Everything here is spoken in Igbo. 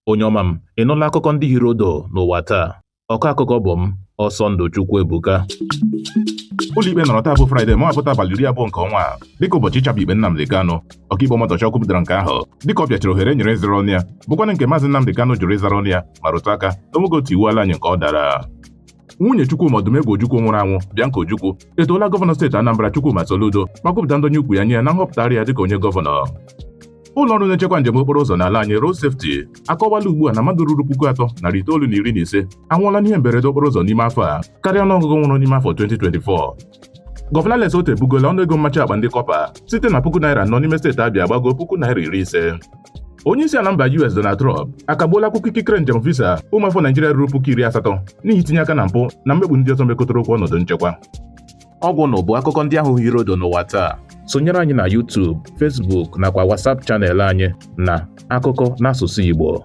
Onye ọma m, ị nụla akụkọ ndị hiri odo n'ụwa taa? Ọkọ akụkọ bụ m, Ọsọndụ Chukwuebuka. Ụlọikpe nọrọ taa bụ Fraịde mawapụta abalị 20 nke ọnwa a dịka ụbọchị ịchapụ ikpe Nnamdi Kanu. Ọkaikpe Omotosho kwupụtara nke ahụ dịka ọ pịachara ohere e nyere ịzara ọnụ ya, bụkwanụ nke Maazị Nnamdi Kanu jụrụ ịzara ọnụ ya ma rụtụ aka na onweghị otu iwu ala anyị nke ọ dara. Nwunye Chukwuma Odumegwu Ojukwu nwụrụ anwụ, Bianca Ojukwu, etoola gọvanọ steeti Anambra Chukwuma Soludo ma kwupụta ndonye ukwu ya nye ya na nhọpụtagharị ya dịka onye gọvanọ. Ụlọ ọrụ na-echekwa njem okporo ụzọ n'ala anyị Road Safety akọwala ugbu a na mmadụ ruru 3915 anwụọla n'ihe mberede okporo ụzọ n'ime afọ a karịa ọnụọgụgụ nwụrụ n'ime afọ 2024. Gọvanọ Alex Otti ebugola ọnụego mmachi akpa ndị kọpa site na ₦4,000 n'ime steeti Abịa gbago ₦50,000. Onye isi ala mba US Donald Trump akagbuola akwụkwọ ikikere njem visa ụmụafọ Naijiria ruru 80,000 n'ihi itinye aka na mpụ na mmegbu ndị ọzọ mekọtara okwu ọnọdụ nchekwa. Ọ gwụnụ bụ akụkọ ndị ahụ hiri odo n'ụwa taa. Sonyere anyị na YouTube, Facebook nakwa WhatsApp channel anyị na Akụkọ n'Asụsụ Igbo.